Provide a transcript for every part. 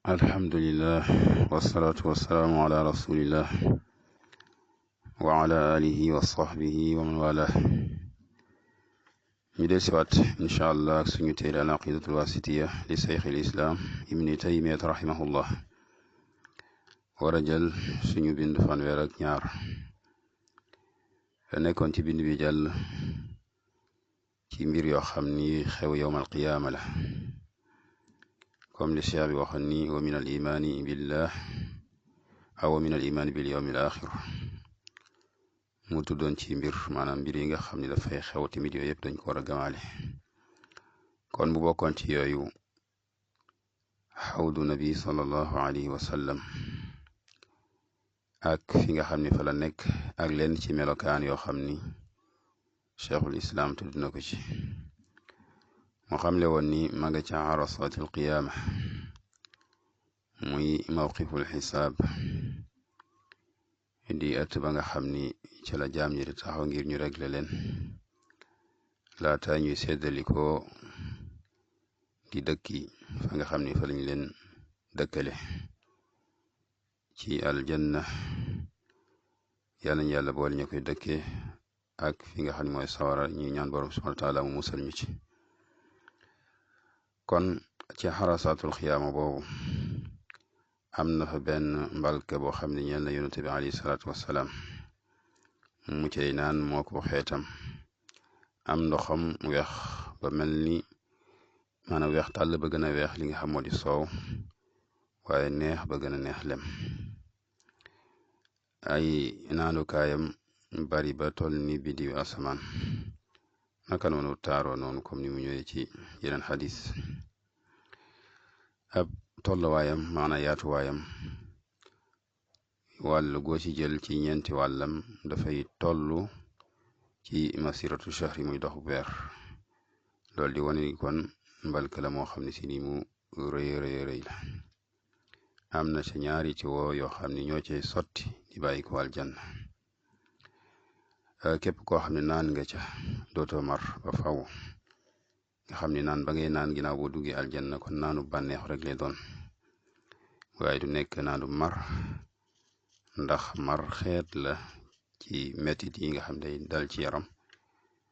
alhamdulillah wasalaatu wasalaamu ala rasulillah wa ala alihi wa sahbihi wa man wala ñu del siwaat incha allah ak suñu téere al aqidatul wasitiya li seyxil islaam ibni taymiyat rahimahullah war a jël suñu bind fanweer ak ñaar nekkoon ci bind bi jàll ci mbir yoo xam ni xew yowmal qiyaama la comme li cheikh bi waxoon ni wa min al imaani billah aw wa min al imaani bil yawmil axir mu tuddoon ci mbir maanaam mbir yi nga xam ne dafay xew tamit yooyu yëpp dañ ko war a gamaale kon bu bokkoon ci yooyu xawdu nabi sallallahu alayhi wa sallam ak fi nga xam ne fa la nekk ak lenn ci melokaan yoo xam ni cheikhul islam tudd na ko ci mu xamle woon ni ma nga ca arasatil qiyaama muy mawqiful xisaab di at ba nga xam ni ca la jaam ñi di taxaw ngir ñu réglé leen laata ñuy seddalikoo di dëkki fa nga xam ni fa lañ leen dëkkale ci aljanna yàlla nañ yàlla boole ñu koy dëkkee ak fi nga xam ne mooy sawara ñuy ñaan borom subhanahu wa taala mu musal ñu ci kon ci xarasatul xiyaama boobu am na fa benn mbalka boo xam ne ñeel na yonente bi alayhi salaatu wassalaam mu cay naan moo ko xeetam am ndoxam weex ba mel ni maanaam weex tàll ba gën a weex li nga xam moo di soow waaye neex ba gën a neex lem ay naanukaayam bari ba toll ni bidiw asamaan naka noonu taaroo noonu comme ni mu ñëwee ci yeneen xadis ab tolluwaayam maanaam yaatuwaayam wàll goo ci jël ci ñeenti wàllam dafay tollu ci masiratu shahri muy dox bu weer loolu di wane ni kon mbalka la moo xam ne si ni mu rëy la am na ci ñaari ci woo yoo xam ne ñoo cay sotti di bàyyi ko aljanna képp koo xam ne naan nga ca dootoo mar ba faw nga xam ne naan ba ngay naan ginnaaw boo duggee aljanna kon naanu bànneexu rek lay doon waaye du nekk naanu mar ndax mar xeet la ci mettit yi nga xam ne dal ci yaram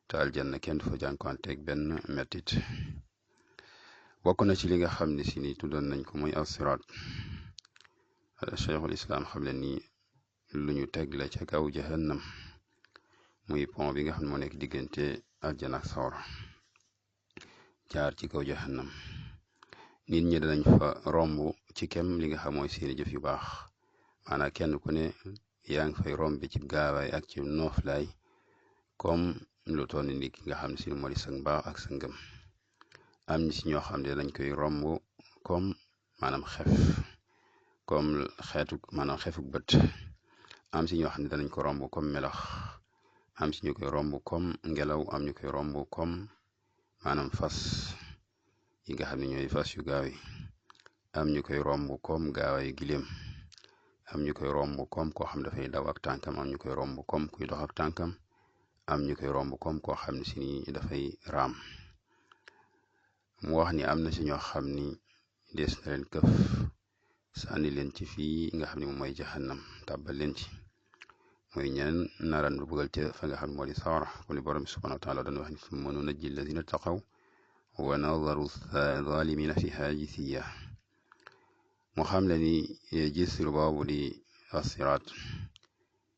te aljanna kenn du fa jànkuwanteeg benn mettit bokk na ci li nga xam ne si ni tuddoon nañ ko muy as-siraat cheikhul islam xam leen ni lu ñu teg la ca kaw jahannam muy pont bi nga xam ne moo nekk diggante aljana ak sawara jaar ci kaw jahannam nit ñi danañ fa romb ci kem li nga xam mooy seeni jëf yu baax maanaam kenn ku ne yaa ngi fay romb ci gaawaay ak ci nooflaay comme lu toll ni ki nga xam ne si moo di sa mbaax ak sa ngëm am ñi si ñoo xam ne danañ koy romb comme maanaam comme xefuk bët am si ñoo xam ne danañ ko romb comme melax am si ñu koy romb comme ngelaw am ñu koy romb comme maanaam fas yi nga xam ne ñooy fas yu gaaw yi am ñu koy romb comme gaawaayu gileem am ñu koy romb comme koo xam dafay daw ak tànkam am ñu koy romb comme kuy dox ak tànkam am ñu koy romb comme koo xam ne si ni dafay raam mu wax ni am na si ñoo xam ni des na leen këf sànni leen ci fii nga xam ne moom mooy jahannam tàbbal leen ci mooy ñeneen naaraan bu bëggal ca fa nga xam ne moo di sawara comme li borom bi subhanahu wa taala doon wax ni summa nunajji allazina taqaw wa nadaru zalimina fiha jithiya mu xam le ni gisru boobu di asiraat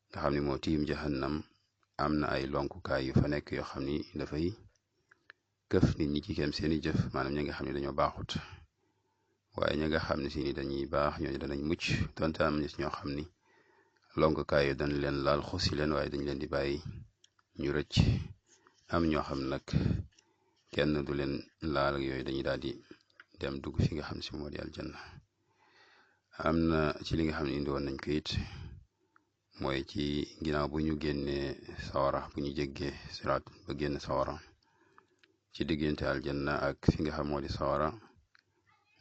nga xam ne moo tiim jahannam am na ay lonkukaay yu fa nekk yoo xam ni dafay këf nit ñi ci kem seeni jëf maanaam ñi nga xam ne dañoo baaxut waaye ñi nga xam ne si ni dañuy baax ñooñu danañ mucc donte am na si ñoo xam ni lonkukaay yu dañ leen laal xusi leen waaye dañ leen di bàyyi ñu rëcc am ñoo xam nag kenn du leen laal ak yooyu dañuy daal di dem dugg fi nga xam ne si moo di aljanna am na ci li nga xam ne indi woon nañ ko it mooy ci ginnaaw bu ñu génnee sawara bu ñu jéggee siraat ba génn sawara ci diggante aljanna ak fi nga xam moo di sawara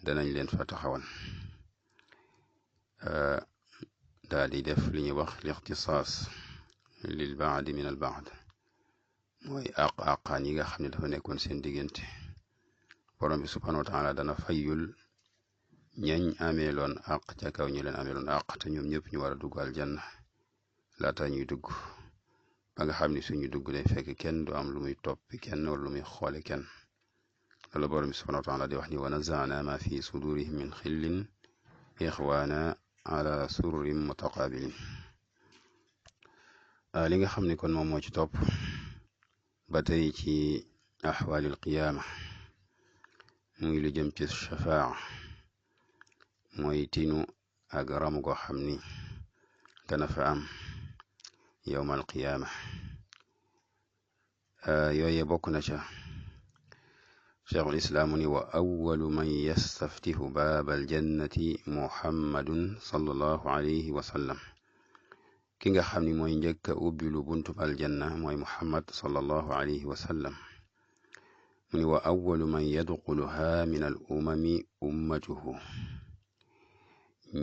danañ leen fa taxawan daal di def li ñuy wax lixtisaas lil baadi min al baad mooy àqaan yi nga xam ne dafa nekkoon seen diggante borom bi subhanahu wa taala dana fayul ñañ ameeloon àq ca kaw ñi leen ameeloon àq te ñoom ñëpp ñu war a dugg aljanna laata ñuy dugg ba nga xam ni suñu dugg day fekk kenn du am lu muy toppi kenn wala lu muy xoole kenn loolu borom bi subhanahu wa taala di wax ni wa nazaana ma fi sudurihim min xillin ixwaana ala sururin mutaqabilin li nga xam ni kon moom moo ci topp ba tey ci axwaalil qiyaama muy lu jëm ci shafaa mooy tinu ak ramu goo xam ni dana fa am yowmal qiyaama yooye bokk na ca cheikhul islaam ni wa awalu man yastaftihu baabal jannati muhammadun sallallahu alayhi wa sallam ki nga xam ni mooy njëkk a ubbilu buntub aljanna mooy muhammad sallallahu alayhi wa sallam mu ni wa awalu man yadxuluha min al umami ummatuhu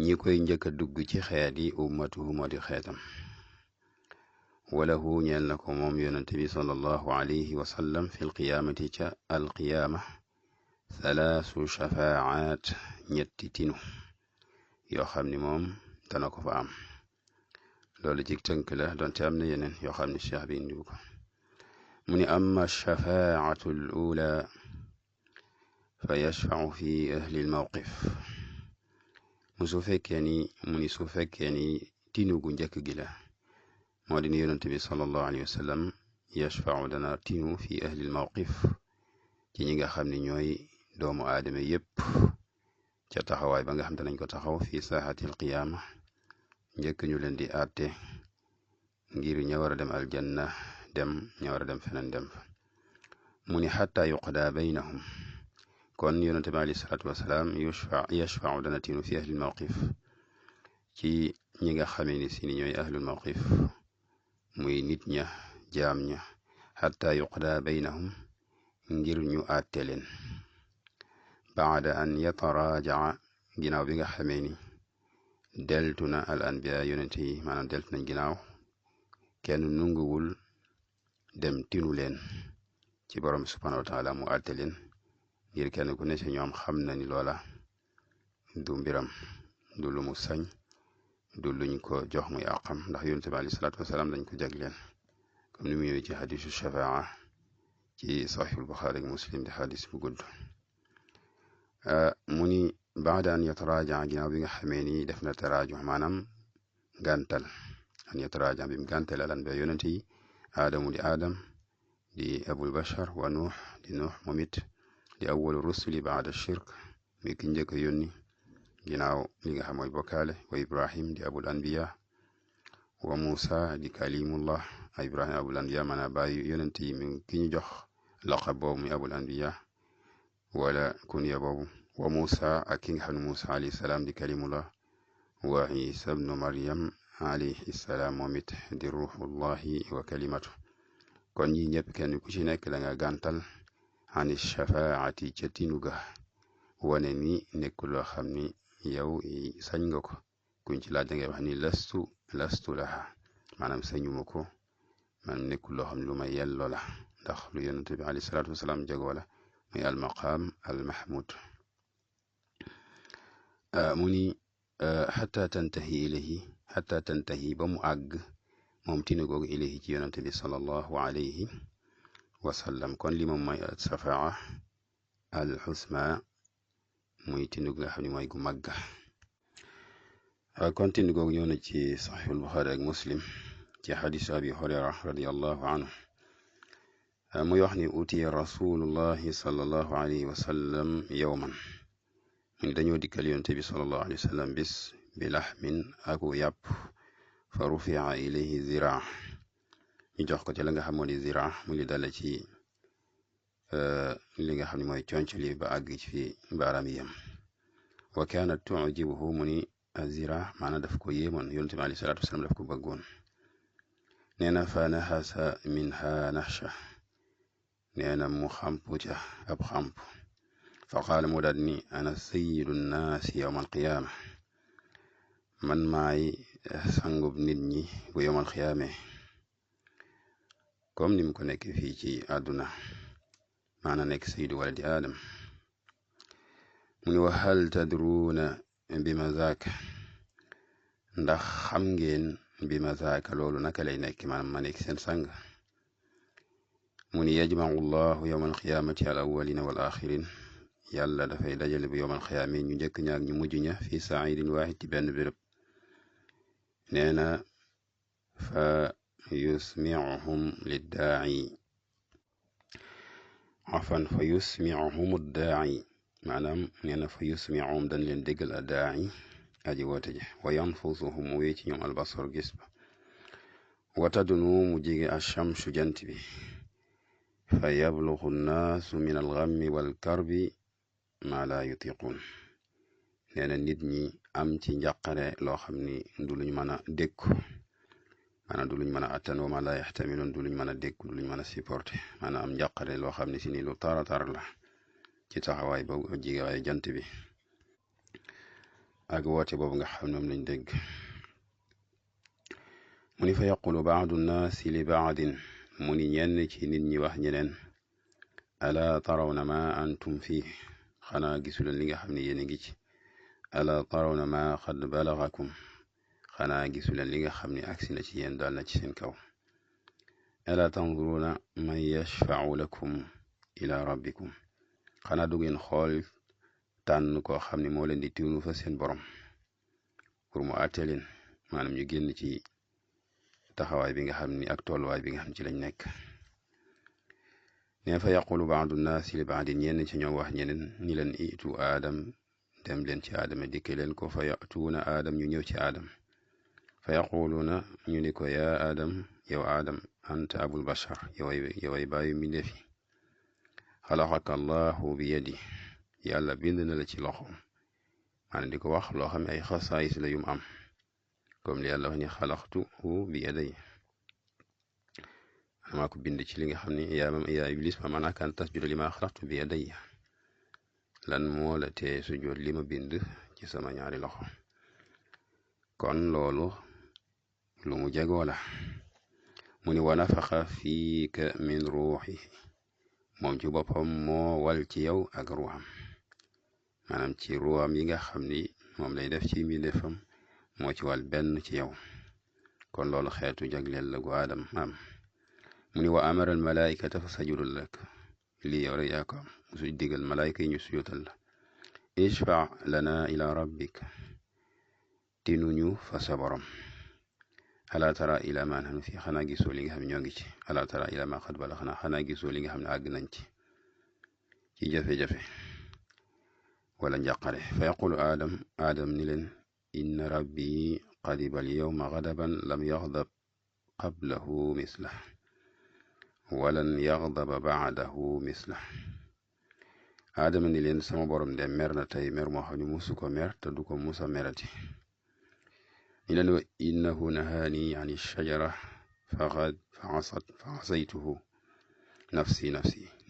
ñi koy njëkk a dugg ci xeet yi ummatuhu moo di xeetam walahu ñeel na ko moom yonente bi sallallahu alayhi wa sallam fi lqiyaamati ca alqiyaama thalaasu shafaat ñetti tinu yoo xam ni moom dana ko fa am loolu ci tënk la donte am na yeneen yoo xam ne cheikh bi indiwu ko mu ni amma shafaatu al ula fa yashfau fi ahli al mawqif su fekkee ni tinu gu njëkk gi la moo di ni yonente bi sallallahu alayhi wa sallam yashfau dana tinu fi ahli al mawqif ci ñi nga xam ne ñooy doomu aadama yépp ca taxawaay ba nga xam te nañ ko taxaw fi saaxati al qiyaama njëkk ñu leen di àtte ngir ña war a dem aljanna dem ña war a dem feneen dem mu ni xatta yuqda baynahum kon yonente bi alayhi salaatu wasalaam yashfau dana tinu fi ahlil mawqif ci ñi nga xamee ni si ni ñooy ahlul mawqif muy nit ña jaam ña xatta yuqda baynahum ngir ñu àtte leen baada an yatarajaa ginnaaw bi nga xamee ni deltu na al anbiya yonente yi maanaam deltu nañ ginnaaw kenn nunguwul dem tinu leen ci borom subhanahu wa taala mu àtte leen ngir kenn ku ne ci ñoom xam na ni loola du mbiram du lu mu sañ du luñ ko jox muy àqam ndax yonente bi alayhi salaatu wasalaam dañ ko jagleen comme ni mu ñëwee ci xadisu shafaa ci saxiixul buxaari ak muslim di xadis bu gudd mu ni baada an yataraaja ginnaaw bi nga xamee ni def na taraaju maanaam gàntal an yataraaja bi mu gàntale alan ba yonente yi aadamu di aadam di abul bashar wa nuux di nuux moom it di awwalu rusuli baada shirk mi ki njëkk a yónni ginnaaw li nga xam mooy bokkaale wa ibrahim di abul anbiya wa musa di kalimullah ibrahim abul anbiya maanaam bàyyi yonente yi mi ki ñu jox laqab boobu muy abul anbiya wala kunya boobu wa musa ak ki nga xam ne musa alayhi salaam di kalimullah wa isa bnu maryam alayhi salaam moom it di ruhullahi wa kalimatu kon ñi ñëpp kenn ku ci nekk da nga gàntal ani shafaati ca tinu ga wane ni nekkul loo xam ni yow sañ nga ko kuñ ci laaj da ngay wax ni lastu laha maanaam sañuma ko man nekkul loo xam ne lu ma yelloo la ndax lu yonent bi alayhi salaatu wasalaam jagoo la muy almaqaam almahmud mu ni xata tantahi ba mu àgg moom tinu googu ilayhi ci yonent bi sallallahu alayhi wa sallam kon li moom mooy safaa al xusma muy tinu nga xam ne mooy gu màgg kon tinu googu ñëw na ci saxiixul buxaari ak muslim ci xadisu abi hurayra radiallahu anhu muy wax ni utiya rasulullahi sallallahu alayhi wa sallam yowman mu ni dañoo dikkal yonent bi sallallahu alayhi wa sallam bis bi laxmin aku yàpp fa rufia ilayhi ziraa ñu jox ko ci la nga xam moo di ziraa mu ngi dale ci li nga xam ne mooy conc li ba àgg ci fi baaraam yam wa kaanat tujibuhu mu ni ziraa maanaam daf ko yéemoon yonent bi alayhi salaatu wasalaam daf ko bëggoon nee na fa naxasa minha naxsha nee na mu xampu ca ab xamp fa qaala mu daat ni ana sayidu nnaasi yowma alqiyaama man maay sangub nit ñi bu yowmal xiyaame comme ni mu ko nekk fii ci àdduna maana nekk sayyidu waladi aadam mu ni wa hal tadruuna bima zaaka ndax xam ngeen bima zaaka loolu naka lay nekk maanaam ma nekk seen sang mu ni yajmau llahu yowma alqiyaamati al awalina wal axirin yàlla dafay dajale bu yowmal xiyaame ñu njëkk ñaak ñu mujj ña fi saidin waaxid ci benn béréb nee na fa yusmiuhum liddaa'i afan fa yusmiuhum addaa'i maanaam nee na fa yusmiuhum dañ leen déggal addaa'i aji woote je wa yanfusuhum mu wéy ci ñoom albasar gis ba wa tadnu mu jige achamsu jant bi fa yabluxu nnaasu min alxammi walkarbi ma la yutiquun nee na nit ñi am ci njàqare loo xam ni du luñ mën a dékku maanaam du luñ mën a attan wa ma la yaxtamiloon du luñ mën a dékku du luñ mën a supporter maanaam am njàqare loo xam ne si ni lu tara tar la ci taxawaay boobu jigawaay jant bi ak woote boobu nga xam ne moom lañ dégg mu ni fa yaqulu baadu nnaasi li baadin mu ni ñenn ci nit ñi wax ñeneen ala tarawna ma antum fii xanaa gisuleen li nga xam ne yéen a ngi ci ala tarawna ma qad balagakum xanaa gisuleen li nga xam ne agsi na ci yéen daal na ci seen kaw ala tanzuruna man yashfau lakum ila rabbikum xanaa du ngeen xool tànn koo xam ne moo leen di tiwnu fa seen borom pour mu àtte leen maanaam ñu génn ci taxawaay bi nga xam ni ak tolluwaay bi nga xam ci lañ nekk ne fa yaqulu baadu nnaasi li baadin ñenn ci ñoom wax ñeneen ñi leen itu aadam dem leen ci aadama dikke leen ko fa yatuuna aadam ñu ñëw ci aadam fa yaquluuna ñu ni ko yaa aadam yow aadam anta abul bashar yoway bàyyu mbindeef yi xalaxaka allahu bi yadi yàlla bind na la ci loxoom maanaam di ko wax loo xam ne ay xasaayis la yum am comme li yàlla wax ni xalaxtuhu bi yaday maa ko bind ci li nga xam ne yaa iblis ma manaka an tasjuda li ma xalaqtu bi yadayya lan moo la tee sujjóot li ma bind ci sama ñaari loxo kon loolu lu mu jegoo la mu ni wa nafaxa fiika min ruuxi moom ci boppam moo wal ci yow ak ruuxam maanaam ci ruuxam yi nga xam ni moom lay def ci mbindeefam moo ci wal benn ci yow kon loolu xeetu jagleel la gu aadam am mu ni wa amara al malaikata fa sajudul lak lii yow rek yaa ko am musu digal malaayka yi ñu sujootal la ishfa lana ila rabbik tinuñu fa sa borom ala tara ila ma nahnu fi xanaa gisoo li nga xam ne ñoo ngi ci ala tara ila ma xad bala xanaa gisoo li nga xam ne àgg nañ ci jafe-jafe wala njàqare fa yaqulu aadam ni leen inna rabbi qadiba al yawma gadaban lam yaxdab qablahu misla walan yaxdaba baadahu misla aadama ni leen sama borom de mer na tey mer moo xam ne musu ko mer te du ko musa merati ni leen wa innahu nahaani an shajara fa asaytuhu nafsi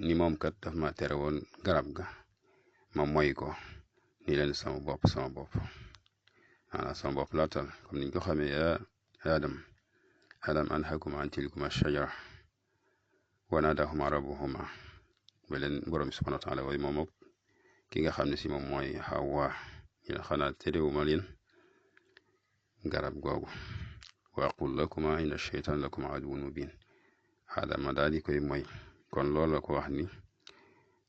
ni moom kat daf ma tere woon garab ga ma moy ko ni leen sama bopp maanaam sama bopp laatal comme niñ ko xamee ya aadam alam anhakum an tilkuma shajara wa naadahuma rabbuhuma ba leen borom bi subhanahu wa taala way moom ak ki nga xam ne si moom mooy Hawa ñu xanaa terewuma leen garab googu wa aqul lakuma inna sheytaan lakuma aduwwun mubin aadama daal di koy moy kon loolu la ko wax ni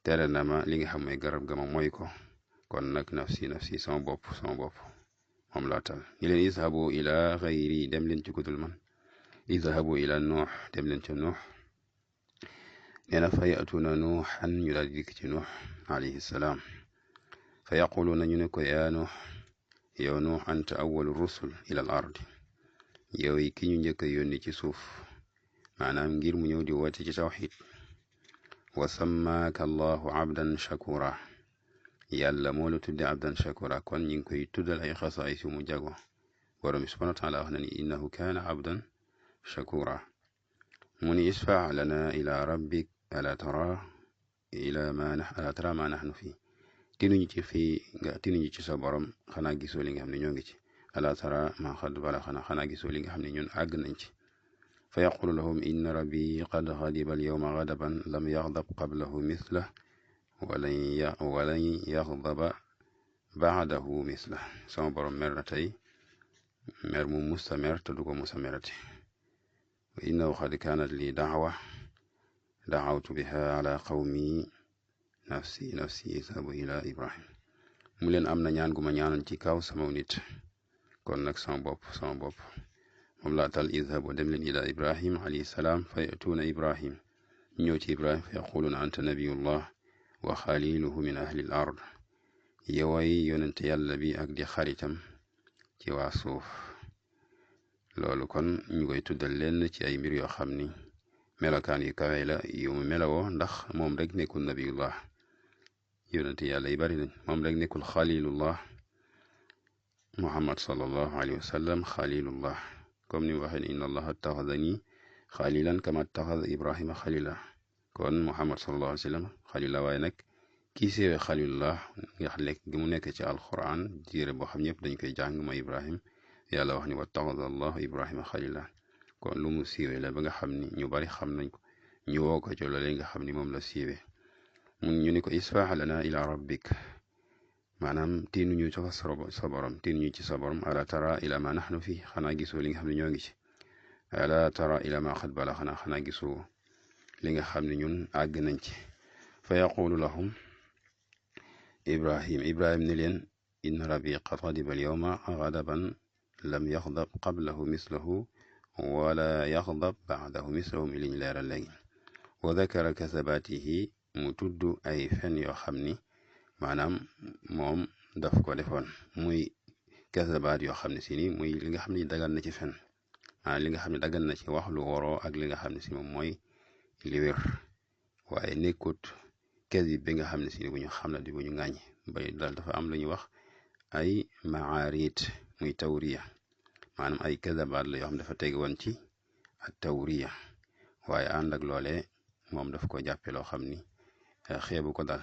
tere na ma li nga xam mooy garab ga ma moy ko kon nag nafsi sama bopp moom laa tal ni leen izhabu ila xayri dem leen ci kudul man izhabu ila nuux dem leen ca nuux nee na fa yatuna nuuxan ñu daal di dikk ci nuux alayhi salaam fa yaquluuna ñu ne ko yaa nuux yow nuux anta awalu rusul ila al ardi yow yi ki ñu njëkk a yónni ci suuf maanaam ngir mu ñëw di woote ci tawxid wa sammaaka allahu abdan shakura yàlla moo la tudde abdan shakura kon ñi ngi koy tuddal ay xasaayis yu mu jago borom bi subhanahu wa taala wax na ni innahu kaana abdan shakura mu ni isfa lana ila rabbik ala tara ma nahnu fi tinuñu ci sa borom xanaa gisoo li nga xam ne ñoo ngi ci ala tara ma xad bala xanaa gisoo li nga xam ne ñun àgg nañ ci fa yaqulu lahum inna rabbi qad xadiba al yawma gadaban lam yaxdab qablahu mislah walan yaxdaba baadahu misla sama borom mer na tey mer mu musta mer te du ko musa merati wa innahu qad kaanat li da'awtu biha ala qawmi nafsi nafsi izhabu ila ibrahim mu leen am na ñaan gu ma ñaanoon ci kaw sama nit kon nag sama bopp moom laa tal izhabu dem leen ila ibrahim alayhi salaam fa yatuuna ibrahim ñëw ci ibrahim fa yaquluuna anta nabiyullah wa xaliluhu min ahli al ard yoway yonente yàlla bi ak di xaritam ci waa suuf loolu kon ñu koy tuddal leen ci ay mbir yoo xam ni melokaan yu kawe la yu mu melawoo ndax moom rek nekkul nabiyullah yonente yàlla yi bari nañ moom rek nekkul xalilullah muhammad sallallahu alayhi wa sallam xalilullah comme ni mu waxee ne inna allaha attaxadani xalilan kama attaxada ibrahima xalila kon muhammad sallallahu alayhi wa sallam xalila waaye nag kii séewe xalilullah nga xam nekk gi mu nekk ci alquran téere boo xam ñëpp dañ koy jàng mooy ibrahim yàlla wax ni wattaxada allahu ibrahima xalila kon lu mu siiwee la ba nga xam ni ñu bari xam nañ ko ñu woo ko ci loolee nga xam ni moom la siiwee ñu ni ko isfah lana ila rabbik maanaam tiinuñu ci sa borom tiinuñu ci sa borom ala tara ila ma nahnu fi xanaa gisoo li nga xam ne ñoo ngi ci ala tara ila ma xad bala xanaa gisoo li nga xam ne ñun àgg nañ ci fa yaqulu lahum ibrahim ni leen inna rabbi qad ghadiba al yawma ghadaban lam yaxdab qablahu mislahu wala yaxdab baadahu mislahu mi liñ leeral léegi wa dakara kasabatihi mu tudd ay fen yoo xam ni maanaam moom daf ko defoon muy kasabaat yoo xam ne si ni muy li nga xam ne dagal na ci fen li nga xam ne dagal na ci wax lu waroo ak li nga xam ne si moom mooy li wér waaye nekkut kasib bi nga xam ne si ni bu ñu xam la di bu ñu ŋàññ bay daal dafa am lu ñuy wax ay maarit muy tawriya maanaam ay kasabaat la yoo xam dafa teg woon ci ak tawriya waaye ànd ak loole moom daf ko jàppe loo xam ni xeebu ko dal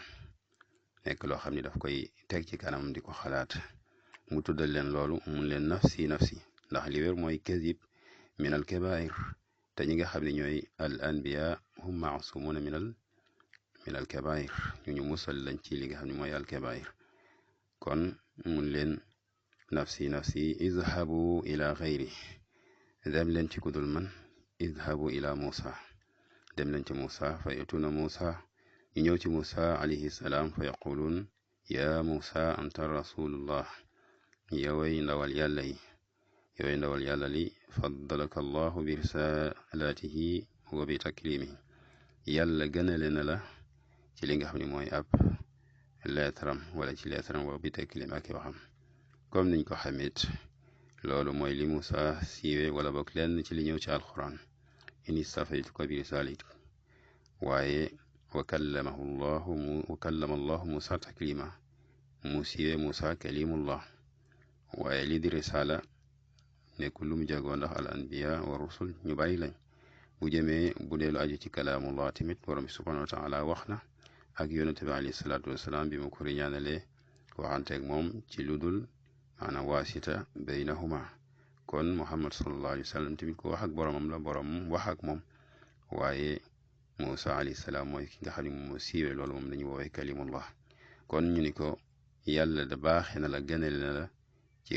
nekk loo xam ni daf koy teg ci kanam di ko xalaat mu tuddal leen loolu mun leen nafsi nafsi ndax li wér mooy kasib min al kabair te ñi nga xam ne ñooy al anbiya hum maasumuna min al kabair ñu musal lañ ci li nga xam ne mooy al kabair kon mun leen nafsi nafsi izhabu ila xayri dem leen ci kudul man izhabu ila musa dem leen ci musa fa yatuna musa ñu ñëw ci musa alayhi salaam fa yaquluun ya musa anta rasulullah yoway ndawal yàlla li faddalaka allahu bi risalatihi wa bi taklimihi yàlla gënale na la ci li nga xam ne mooy ab leetaram wala ci leetaram wa bi taklim ak waxam comme niñ ko xamit loolu mooy li musa siiwe wala bokk lenn ci li ñëw ci alquran ini stafaytuka bi risalati waaye wa kallama allahu musa taklima mu siiwe musa kalimullah waaye lii di risala nekkul lu mu jagoo ndax al anbiya wa rusul ñu bàyyi lañ bu jëmee bu deelu aju ci kalaamullah tamit borom bi subhanahu wa taala wax na ak yonente bi alayhi salaatu wasalaam bi mu ko riñaanalee waxanteeg moom ci lu dul maanaam waasita baynahuma kon muhammad sallallahu alayhi wa sallam tamit ko wax ak boromam la borom wax ak moom waaye Muusa alayhi salaam mooy ki nga xam ne moom moo siiwee loolu moom lañu woowee kalimullah kon ñu ni ko yàlla da baaxee na la gënal na la ci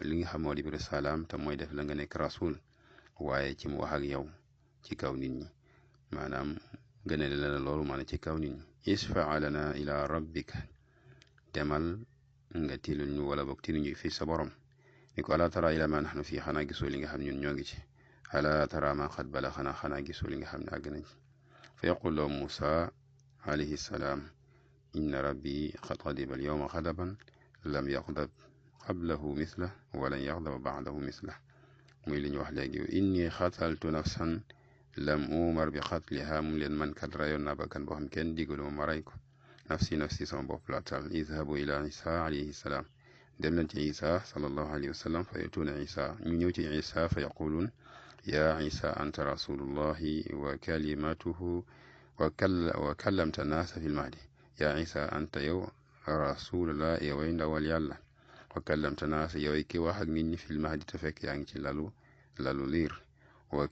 li nga xam moo di bi risalaam te mooy def la nga nekk rasul waaye ci mu wax ak yow ci kaw nit ñi maanaam gënal na la loolu maanaam ci kaw nit ñi isfa lana ila rabbika demal nga tilul ñu wala boog tilu ñu fi sa borom ni ko ala tara ila ma nahnu fii xanaa gisoo li nga xam ñun ñoo ngi ci ala tara ma xad bala xanaa gisoo li nga xam ne àgg nañ ci fa yaqul lahu Musa alayhi salaam inna rabbi qad ghadiba al-yawma ghadaban lam yaghdab qablahu mislah walan yaghdaba ba'dahu mislah muy li ñu wax léegi inni xataltu nafsan lam umar bi xatliha mu leen man kat rayoon naa bakkan boo xam kenn digaluma ma rey ko nafsi sama bopp laa tal izhabu ila isa alayhi salaam dem leen ci isa sallallahu alayhi wa sallam fa yatuuna isa ñu ñëw ci isa fa yaquluun ya isa anta rasulullahi wa kalimatuhu wa kallamta naasa fi lmahdi ya isa anta yow rasulullah yoway ndawal yàlla wa kallamta naasa yoway ki wax ak nit ñi fi lmahdi te fekk yaa ngi ci lalu liir wa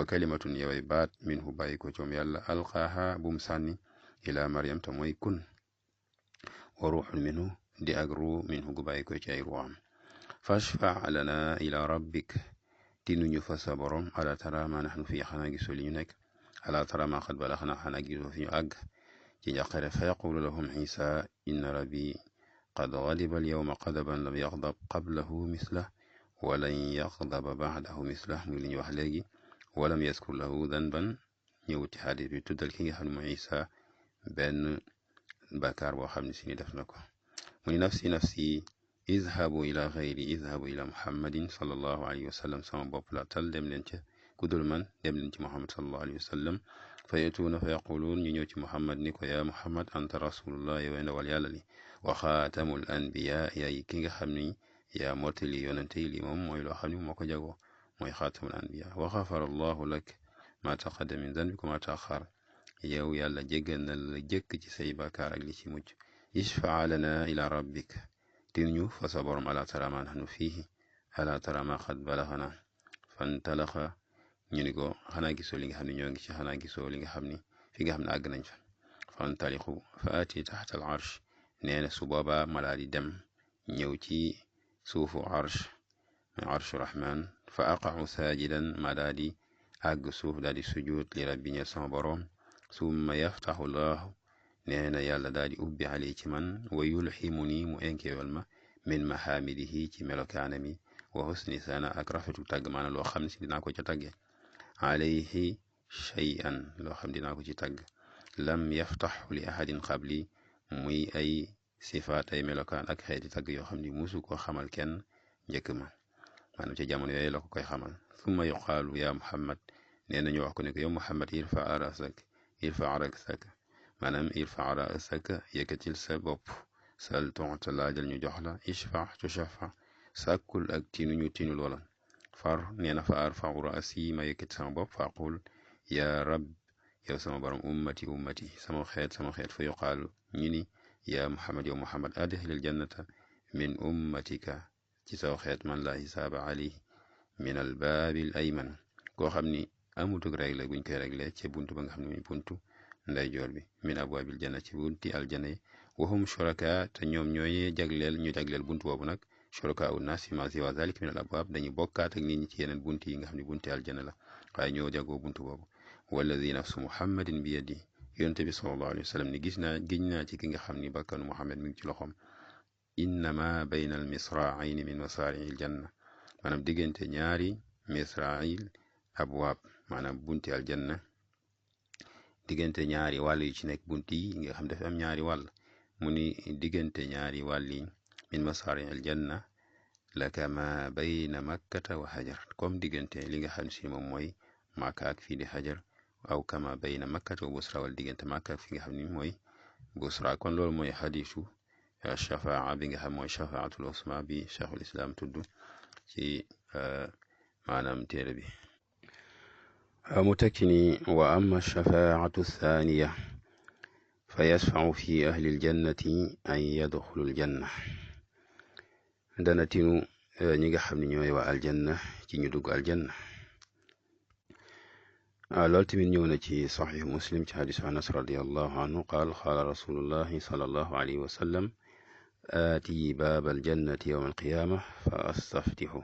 kalimatun yoway baat minhu bàyyi ko coom yàlla alqaaha bum sànni ila maryam te mooy kun wa ruuxun minhu di ak ruu minhu gu bàyyi ko ci ay ruuxam fashfa lana ila rabbik tinuñu fa sa borom ala tara ma naxnu fii xanaa gisoo li ñu nekk ala tara ma xad balaxna xanaa gisoo fi ñu àgg ci njàqare fa yaqulu lahum isa inna rabbi qad gadiba alyawma qadaban lam yaxdab qablahu mislah walan yaxdaba baxdahu mislah muy li ñu wax léegi walam yaskur lahu danban ñëwut ci xadis bi tuddal ki nga xam ne mooy isa benn bàkkaar boo xam ne si ni def na ko mu ni nafsi nafsi izhabu ila xayri izhabu ila muhammadin sallallahu alayhi wa sallam sama bopp la tal dem leen ca ku dul man dem leen ci muhammad sallallahu alayhi wa sallam fa yatuuna fa yaquluun ñu ñëw ci muhammad ni ko yaa muhammad anta rasulullah yow ndawal yàlla li wa xaatamul anbiya yaay ki nga xam ni yaa mottali yonente yi lii moom mooy loo xam ne moo ko jagoo mooy xaatamul anbiya wa xafara allahu lak ma taqaddama min zanbika ma taaxar yow yàlla jéggal na la jëkk ci say bàkkaar ak li ci mujj ishfaa lana ila rabbik tinñu fa sa borom ala tara ma nahnu fiihi ala tara ma xad balaxana fantalaxa ñu ni ko xanaa gisoo li nga xam ne ñoo ngi ci xanaa gisoo li nga xam ni fi nga xam ne àgg nañ fa fantaliqu fa ati taxta al arsh nee na su boobaa ma daal di dem ñëw ci suufu arsh muy arshu rahman fa aqacu saajidan ma daal di àgg suuf daal di sujud li rabbi ñeel sama borom summa yaftaxu llahu nee na yàlla daal di ubbi ali ci man wa yulximu ni mu enkeewal ma min mahaamidihi ci melokaanami wa husni sana ak rafetu tàgg maanaam loo xam ne si dinaa ko ca tàgge alayhi shay'an loo xam dinaa ko ci tàgg lam yaftaxu li ahadin qabli muy ay sifaat ay melokaan ak xeeti tàgg yoo xam ni musu ko xamal kenn njëkk ma maanaam ca jamono yooyu la ko koy xamal summa yuqaalu ya muhammad nee na ñu wax ko ne ko yow muhammad irfa rasak maanaam irfa rasak yëkkatil sa bopp sal tuuta laajal ñu jox la ishfa tushafa sàkkul ak tinu ñu tinul wala far nee na fa arfau raasi ma yëkkati sama bopp fa aqul ya rab yow sama borom ummati sama xeet fa yuqaalu ñu ni ya muhammad yow muhammad adxilil jannata min ummatika ci saw xeet man la hisaaba alayhi min al baabil ayman koo xam ni amutug réglé guñ koy réglé ci buntu ba nga xam ne muy buntu ndeyjoor bi min abwaabil janna ci bunti aljanna yi wahum shuraka te ñoom ñooy jagleel buntu boobu nag shuraka u naas fi ma siwa zalik min al abwaab dañuy bokkaat ak nit ñi ci yeneen bunti yi nga xam ne bunti aljanna la waaye ñoo jagoo buntu boobu walladi nafsu muhammadin bi yadi yonente bi sallallahu alayhi wa sallam ni giñ naa ci ki nga xam ni bakkanu muhammad mi ngi ci loxoom innama bayna al misra'ayni min masaari'il janna maanaam diggante ñaari misra'il abwaab maanaam bunti aljanna diggante ñaari wàll yi ci nekk bunti yi nga xam dafa am ñaari wàll mu ni diggante ñaari wàll yi min masaari'il janna la kama bayna makkata wa hajar comme diggante li nga xam si moom mooy makka ak fii di hajar aw kama bayna makkata wa busra wala diggante makka ak fi nga xam ni mooy busra kon loolu mooy xadiisu shafaa bi nga xam mooy shafaatul usma bi cheikhul islam tudd ci maanaam téere bi mu tekki ni wa amma shafaatu thaniya fa yasfau fi ahli aljannati an yadxulu aljanna dana tinu ñi nga xam ne ñooy waa aljanna ci ñu dugg aljanna loolu tamit ñëw na ci saxiix muslim ci xadisu anas radiallahu anhu qaal qaala rasulullahi sallallahu alayhi wa sallam aati baaba aljannati yowma alqiyaama fa astaftixu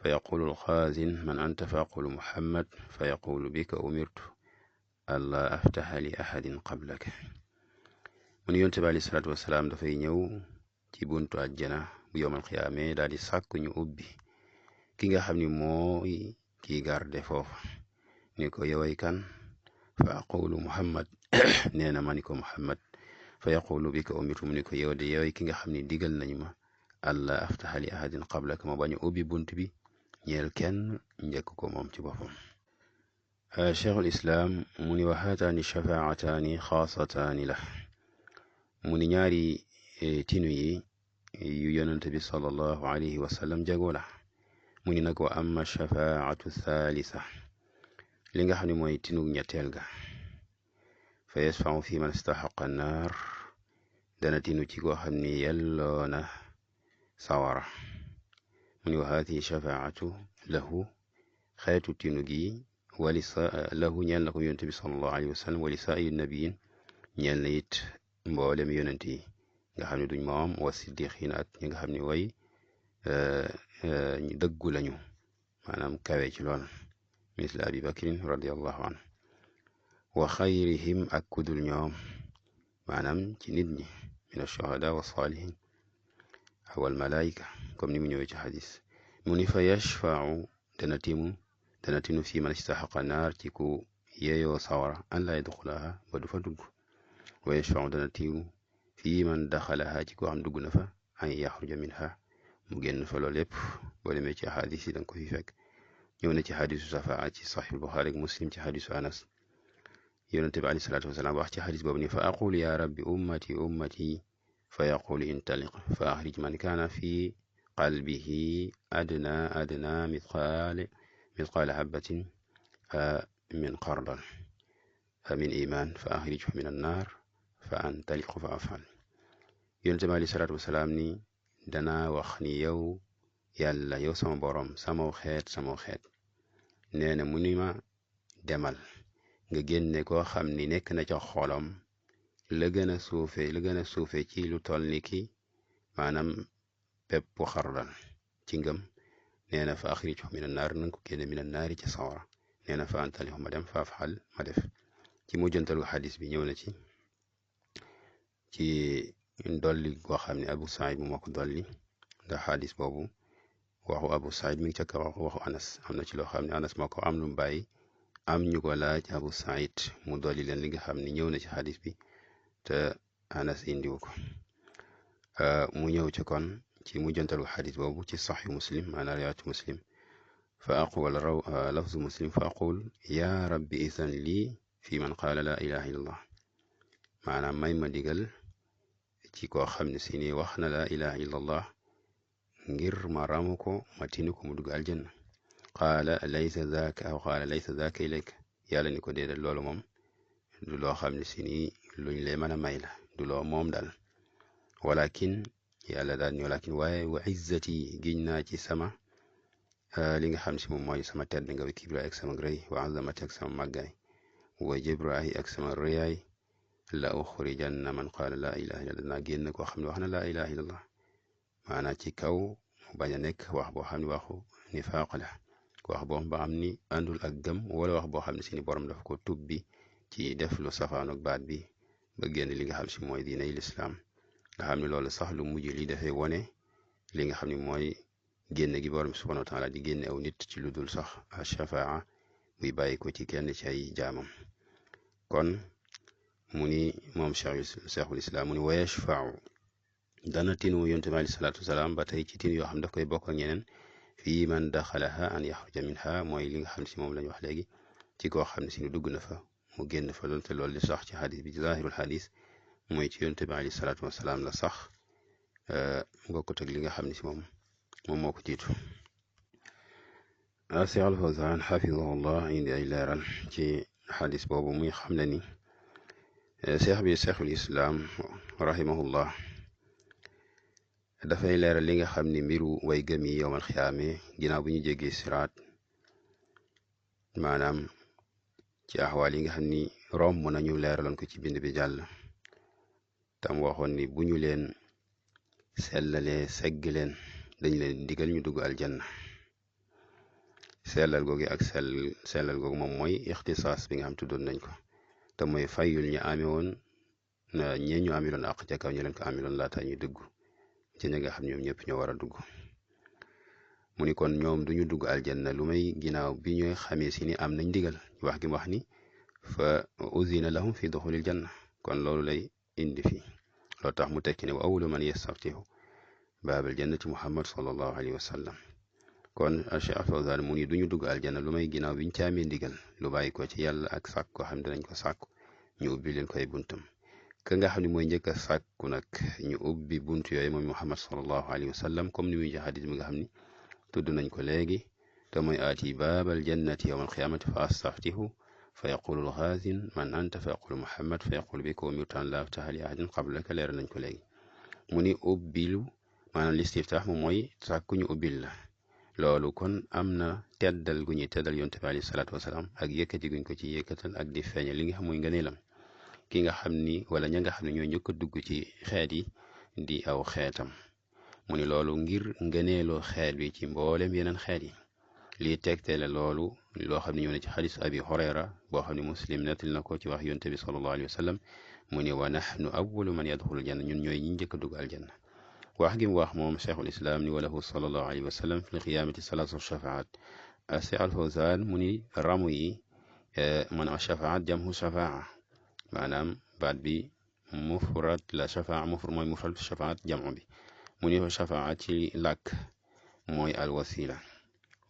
fa yaqulu alxaazin man anta fa aqulu muhammad fa yaqulu bika umirtu alla aftaxa li ahadin qablak mu ni yonte bi alayhi salaatu wasalaam dafay ñëw ci buntu àjjana bu yowmal qiyaame daal di sàkk ñu ubbi ki nga xam ni mooy kii garde foofa ni ko yoway kan fa aqulu muhammad nee na ma ni ko muhammad fa yaqulu bika umirtu mu ni ko yow de yoway ki nga xam ni digal nañu ma alla aftaxa li ahadin qablak ma bañ a ubbi bunt bi ñeel kenn njëkk ko moom ci boppam cheikhul islam mu ni wa haataani shafaataani xaasataani la mu ni ñaari tinu yi yu yonente bi sallallahu alayhi wa sallam jagoo la mu ni nag wa amma shafaatu thalitha li nga xam ne mooy tinu ñetteel ga fa yasfau fi man istaxaqa naar dana tinu ci koo xam ni yelloo na sawara mu ni wa haatihi shafaatu lahu xeetu tinu gi lahu ñeel na ko yonente bi sallallahu alayhi wa sallam wali saa'iri nabiyin ñeel na it mboolem yonent yi nga xam ne duñ moom wa siddiqin ak ñi nga xam ne way ñu dëggu lañu maanaam kawe ci lool misla abi bakrin radiallahu anhu wa xayrihim ak kudul ñoom maanaam ci nit ñi min ash-shuhada wa salihin wal malaika comme ni mu ñëwee ci xadis mu ni fa yashfau dana tinu fi man istaxaqa naar ci ku yeeyoo sawara an laa yadxulaha ba du fa dugg wa yashfau dana tinu fi man daxalaha ci ko xam dugg na fa an yaxruja minha mu génn fa loolu lépp boo demee ci xadis yi danga ko fi fekk ñëw na ci xadisu safaa ci saxih Buxaari ak Muslim ci xadisu Anas yonente bi alayhi salaatu wasalaam wax ci xadis boobu ni fa aqul ya rabbi ummati ummati fa yaqulu intaliq fa axrij man kaana fi qalbihi adna mithqaala habatin min xardal min iman fa axrijhu min annaar fa antaliqu fa afal yonente bi alayhi salaatu wasalaam ni danaa wax ni yow yàlla yow sama borom sama xeet nee na mu ni ma demal nga génne koo xam ni nekk na ca xolam la gën a suufe ci lu toll ni ki maanaam peppu xardal ci ngëm nee na fa axrijhu min annaar nanga ko génne min annaari ci sawara nee na fa antaliqu ma dem fa afal ma def ci mujjantalu xadis bi ñëw na ci dolli goo xam ne Abu Saïd mu moo ko dolli ndax xadis boobu waxu Abu Saïd mi ngi ca kaw waxu Anas am na ci loo xam ne Anas moo ko am lu mu bàyyi am ñu ko laaj Abu Saïd mu dolli leen li nga xam ne ñëw na ci xadis bi te Anas indiwu ko mu ñëw ci kon ci mujjantalu xadis boobu ci saxi Muslim maanaam riwaayatu Muslim fa aqul lafzu Muslim fa aqul ya rabbi isan lii fi man qaala la ilaha illallah maanaam may ma digal ci koo xam ne si ni wax na la ilaha illallah ngir ma ramu ko ma tinu ko mu dugg aljanna qaala laysa zaaka ilayka yàlla ni ko déedéet loolu moom du loo xam ne si ni luñ lay mën a may la du loo moom daal walakin yàlla daal ni walakin waaye wa izzati giñ naa ci sama li nga xam si moom mooy sama tedd nga wa kibraay ak sama rëy wa azamati ak sama màggaay wa jibraay ak sama rëyaay la uxrijanna man qaala laa ilaha illallah danaa génn koo xam ne wax na laa ilaha illallah maanaam ci kaw mu bañ a nekk wax boo xam ne waxu nifaaq la wax boo xam ni àndul ak gëm wala wax boo xam ne si ni borom dafa ko tubbi ci def lu safaanoog baat bi ba génn li nga xam si mooy diinay lislaam nga xam ne loolu sax lu mujj li dafay wone li nga xam ne mooy génn gi borom subhanahu wa taala di génne aw nit ci lu dul sax shafaa buy bàyyi ko ci kenn ci ay jaamam kon mu ni moom cheikhul islam mu ni wa yashfau dana tinu yonte bi alayhi salaatu wasalaam ba tey ci tinu yoo xam daf koy bokk ak ñeneen fii man daxalaha an yaxruja minha mooy li nga xam ne si moom lañ wax léegi ci koo xam ne si ni dugg na fa mu génn fa loolu te loolu li sax ci xadis bi ci zahirul xadis mooy ci yonte bi alayhi salaatu wasalaam la sax bokkut ak li nga xam ne si moom moo ko jiitu Cheikh al Fawzan xafidahullah indi ay leeral ci xadis boobu muy xam ne ni cheikhul islam rahimahullah dafay leeral li nga xam ni mbiru way gëm yi yowmal xiyaame ginnaaw bu ñu jéggee siraat maanaam ci axwaal yi nga xam ni romb nañu leeraloon ko ci bind bi jàll tam waxoon ni bu ñu leen sellalee segg leen dañ leen digal ñu dugg aljanna sellal googu ak sellal googu moom mooy ixtisaas bi nga xam tuddoon nañ ko te mooy fayul ñu amee woon ñee ñu amiloon àq ca kaw ñu leen ko amiloon laata ñuy dugg ci ñi nga xam ñoom ñëpp ñoo war a dugg mu ni kon ñoom duñu dugg aljanna lu may ginnaaw bi ñooy xamee si ni am nañ digal wax gi mu wax ni fa uzina lahum fi duxulil janna kon loolu lay indi fii loolu tax mu tekki ne wa awwalu man yastaftihu baabal jannati muhammad sallallahu alayhi wa sallam kon Cheikh Fawzan mu ni duñu dugg aljanna lu may ginnaaw biñ caamee ndigal lu bàyyi ko ci yàlla ak sàkk koo xam ne danañ ko sàkku ñu ubbi leen koy buntam ka nga xam ne mooy njëkk a sàkku nag ñu ubbi bunt yooyu mooy muhammad sallallahu alayhi wa sallam comme ni muy ci xadis bi nga xam ni tudd nañ ko léegi te mooy aati baabal jannati yawmal qiyaamati fa astaftihu fa yaqulu alxaazin man anta fa yaqulu muhammad fa yaqulu bika umirtu an laa aftaha li ahadin qablaka leeral nañ ko léegi mu ni ubbilu maanaam listiftaax moom mooy sàkku ñu ubbil la loolu kon am na teddal gu ñuy teddal yonte bi alayhi salaatu wasalaam ak yëkkati guñ ko ci yëkkatal ak di feeñal li nga xam mooy ngëneelam ki nga xam ni wala ña nga xam ne ñoo njëkk a dugg ci xeet yi di aw xeetam mu ni loolu ngir ngëneelu xeet bi ci mboolem yeneen xeet yi lii tegtale loolu loo xam ne ñëw na ci xadis abi hurayra boo xam ne muslim nettal na ko ci wax yonte bi sallallahu alayhi wa sallam mu ni wa nahnu awwalu man yadxulu aljanna ñun ñooy ñi njëkk a dugg aljanna wax gi mu wax moom cheikhul islam ni walahu sallallahu alayhi wa sallam fi lqiyaamati salaasu shafaat cheikh al fawzan mu ni ramu yi man shafaat jamhu shafaa maanaam baat bi mufrad la shafaa mooy mufrad shafaat jamu bi mu ni shafaa ci làkk mooy al wasila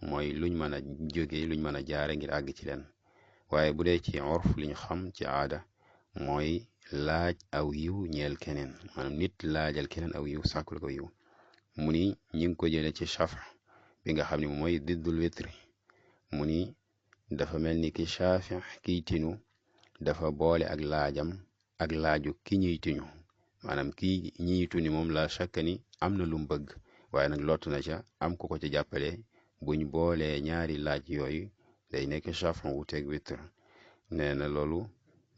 mooy luñ mën a jóge luñ mën a jaare ngir àgg ci leen waaye bu dee ci urf liñ xam ci aada mooy laaj aw yiw ñeel keneen maanaam nit laajal keneen aw yiw sàkkul ko yiw mu ni ñi ngi ko jële ci shafa bi nga xam ne mooy diddul witri mu ni dafa mel ni ki shaafi kiy tinu dafa boole ak laajam ak laaju ki ñuy tinu maanaam kii ñiy tuni moom la shakka ni am na lu mu bëgg waaye nag lott na ca am ku ko ca jàppale buñ boolee ñaari laaj yooyu day nekk shafa wuteeg witr nee na loolu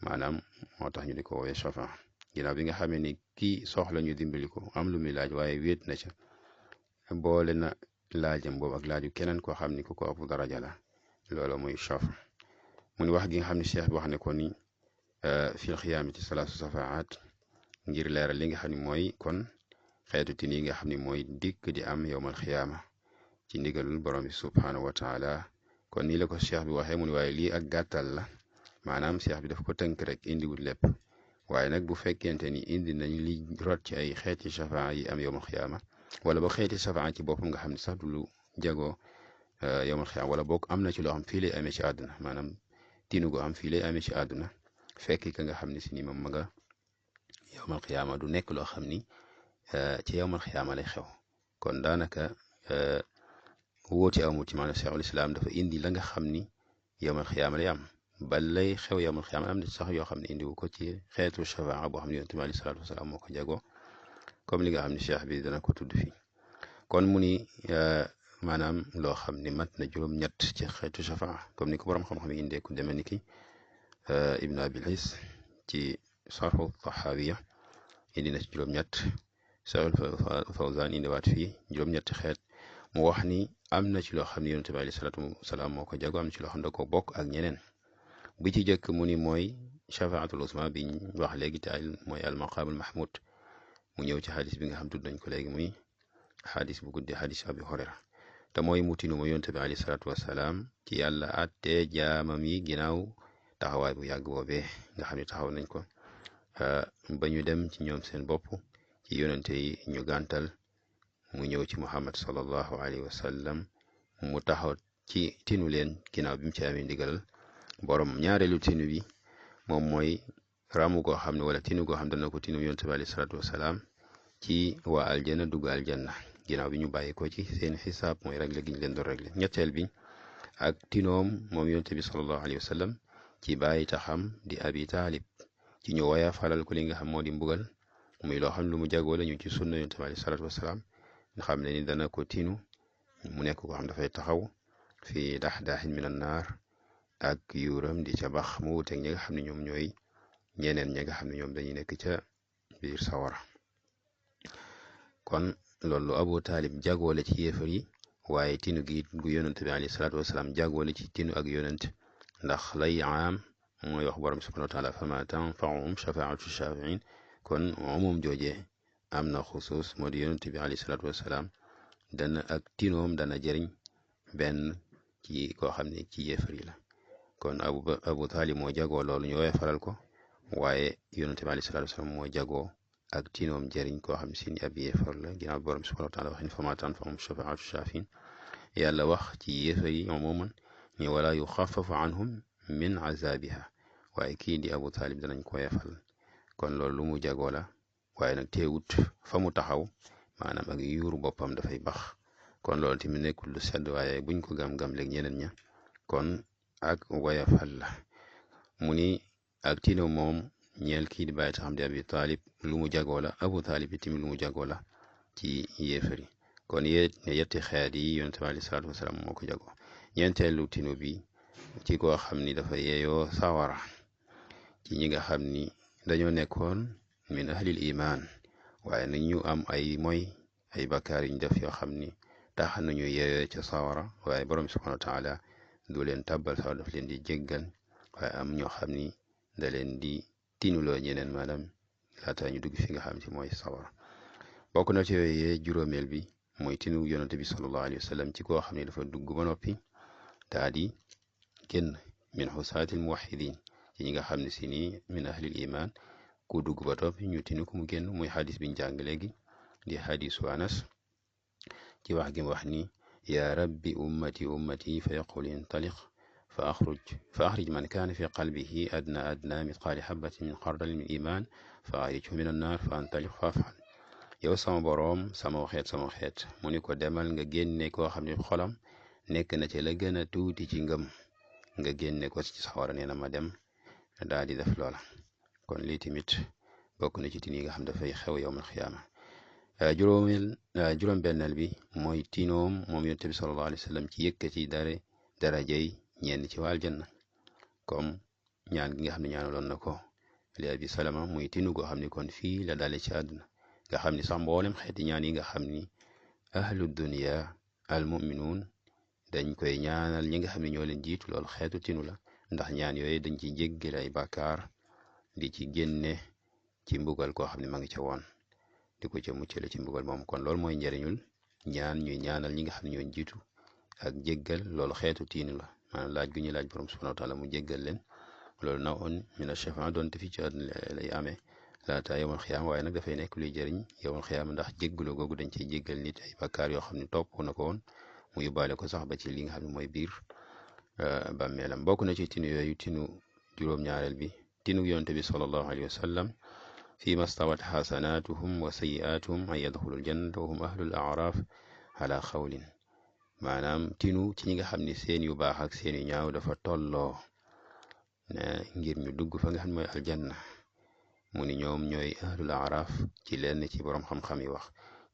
maanaam moo tax ñu di ko woowee shafa ginnaaw bi nga xamee ni kii soxla ñu dimbali ko am lu muy laaj waaye wéet na ca boole na laajam boobu ak laaju keneen koo xam ni ku ko ëpp daraja la loolu muy shafa mu ni wax gi nga xam ne cheikh bi wax ne ko ni fil xiyaamati salaasu safaat ngir leeral li nga xam ne mooy kon xeetu tin yi nga xam ne mooy dikk di am yowmal xiyaama ci ndigalul borom bi subhaanahu wa taala kon nii la ko cheikh bi waxee mu ni waaye lii ak gàttal la maanaam cheikh bi daf ko tënk rek indiwul lépp waaye nag bu fekkente ni indi nañ li rot ci ay xeeti shafaa yi am yowmal xiyaama wala ba xeeti shafaa ci boppam nga xam ne sax du lu jagoo yowmal xiyaama wala boog am na ci loo xam fii lay amee ci àdduna maanaam tinu go am fii lay amee ci àdduna fekk ka nga xam ne si ni moom ma nga yowmal xiyaama du nekk loo xam ni ci yowmal xiyaama lay xew kon daanaka wóoti amul ci maanaam cheikhul islam dafa indi la nga xam ni yowmal xiyaama lay am ba lay xew yowmal xiyaama am na sax yoo xam ne indiwu ko ci xeetu shafaa boo xam ne yonent bi alayhi salaatu wasalaam moo ko jagoo comme li nga xam ne cheikh bi dana ko tudd fii kon mu ni maanaam loo xam ni mat na juróom-ñett ci xeetu shafaa comme ni ko borom xam-xam yi indee ku demee ni ki ibnu abil is ci sarxu taxaawiya indi na ci juróom-ñett cheikhul fawzaan indiwaat fii juróom-ñetti xeet mu wax ni am na ci loo xam ne yonent bi alayhi salaatu wasalaam moo ko jagoo am ci loo xam ne da ko bokk ak ñeneen bi ci jëkk mu ni mooy shafaatul usma biñ wax léegi te mooy al maqaamul mahmud mu ñëw ci xadis bi nga xam tudd nañ ko léegi muy xadis bu guddi xadis abi hurayra te mooy mutinu ma yonent bi alayhi salaatu wasalaam ci yàlla àttee jaamam yi ginnaaw taxawaay bu yàgg boobee nga xam ne taxaw nañ ko ba ñu dem ci ñoom seen bopp ci yonente yi ñu gàntal mu ñëw ci muhammad sallallahu alayhi wa sallam mu taxaw ci tinu leen ginnaaw bi mu ci amee ndigalal borom ñaareelu tinu bi moom mooy ramu goo xam ne wala tinu goo xam dana ko tinu yonent bi alayhi salaatu wasalaam ci waa aljanna dugg aljanna ginnaaw bi ñu bàyyi ko ci seen xisaab mooy réglé gi ñu leen doon réglé ñetteel bi ak tinoom moom yonent bi sallallahu alayhi wa sallam ci bàyyi taxam di abi taalib ci ñu waya falal ko li nga xam moo di mbugal muy loo xam lu mu jagoo la ñu ci sunna yonent bi alayhi salaatu wasalaam nga xam ne ni dana ko tinu mu nekk ko xam dafay taxaw fi daxdaaxin min an naar ak yuuram di ca bax mu wuteeg ñi nga xam ne ñoom ñooy ñeneen ñi nga xam ne ñoom dañuy nekk ca biir sawara kon loolu abu taalib jagoole ci yéefar yi waaye tinu gi gu yonent bi alayhi salaatu wasalaam jagoole ci tinu ak yonent ndax lay am mooy wax borom subhanahu wa taala fama tanfaahum shafaatu shafiin kon moom joojee am na xusuus moo di yonent bi alayhi salaatu wasalaam dana ak tinoom dana jëriñ benn ci koo xam ne ci yéefar yi la kon abu taalib moo jagoo loolu ñu woowee faral ko waaye yonent bi alayhi salaatu wasalaam moo jagoo ak tinoom jëriñ koo xam ne si ni ab yéefar la ginnaaw borom subhanahu wa taala wax ni fama tanfaahum shafaatu shafiin yàlla wax ci yéefar yi umuman ni wala yuxafafu anhum min azabiha waaye kii di abu taalib danañ ko yefal kon loolu lu mu jagoo la waaye nag teewut fa mu taxaw maanaam ak yuuru boppam dafay bax kon loolu tamit nekkul lu sedd waaye buñ ko gam-gam léegi ñeneen ña kon ak woyafal la mu ni ak tino moom ñeel kii di bàyyi taxam di abi taalib lu mu jagoo la abu taalib yi tamit lu mu jagoo la ci yéefari kon yetti xeet yi yonent bi alayhi salaatu wasalaam moo ko jagoo ñeenteelu tino bi ci koo xam ni dafa yeeyoo sawara ci ñi nga xam ni dañoo nekkoon min ahlil iman waaye nag ñu am ay moy ay bakkaar yuñ def yoo xam ni tax nañu yeewee ca sawara waaye borom subhanahu wa taala du leen tàbbal sawara daf leen di jéggal waaye am ñoo xam ni da leen di tinuloo ñeneen maanaam laata ñu dugg fi nga xam si mooy sawara bokk na ci yooyee juróomeel bi mooy tinu yonante bi sallallahu alayhi wa sallam ci koo xam ne dafa dugg ba noppi daa di génn min xusaatil muwahidin ci ñi nga xam ne si nii min ahlil iman ku dugg ba noppi ñu tinu ko mu génn muy xadis biñ jàng léegi di xadisu Anas ci wax gi mu wax ni yaa rabbi ummati ummati fa yaqul intaliq fa axrij man kaana fi qalbihi adna mithqaali habatin min xardal min iman fa axrijhu min annaar fa antaliq fa afal yow sama boroom sama xeet mu ni ko demal nga génne koo xam ne xolam nekk na ci la gën a tuuti ci ngëm nga génne ko ci sawara nee na ma dem daal di def loola kon lii tamit bokk na ci tin yi nga xam dafay xew yowmal xiyaama juróom-benneel bi mooy tinoom moom yonent bi sallallahu alayhi wa sallam ci yëkkati darajay ñenn ci wàll janna comme ñaan gi nga xam ne ñaanaloon na ko li abi salama muy tinu goo xam ne kon fii la dale ci àdduna nga xam ni sax mboolem xeeti ñaan yi nga xam ni ahlu dunia al muminuun dañ koy ñaanal ñi nga xam ne ñoo leen jiitu loolu xeetu tinu la ndax ñaan yooyu dañ ci jéggale ay bàkkaar di ci génne ci mbugal koo xam ne ma ngi ca woon di ko ca muccale ci mbugal moom kon loolu mooy njëriñul ñaan ñuy ñaanal ñi nga xam ne ñoo jiitu ak jéggal loolu xeetu tiinu la maanaam laaj gu ñuy laaj borom subhanahu wa taala mu jéggal leen loolu na on mina shafaa doonte fi ci àdduna lay amee laata yowmal xiyaam waaye nag dafay nekk luy jëriñ yowmal xiyaam ndax jéggalu googu dañ ciy jéggal nit ay bakkaar yoo xam ne topp na ko woon mu yóbbaale ko sax ba ci li nga xam ne mooy biir bàmmeelam bokk na ci tinu yooyu tinu juróom-ñaareel bi tinu yonte bi sallallahu alayhi wa sallam fi ma stawat xasanaatuhum wa sayiaatuhum an yadxulul jannata wa hum ahlul araaf ala xawlin maanaam tinu ci ñi nga xam ne seen yu baax ak seen yu ñaaw dafa tolloo ngir ñu dugg fa nga xam ne mooy aljanna mu ni ñoom ñooy ahlul araaf ci lenn ci borom xam-xam yi wax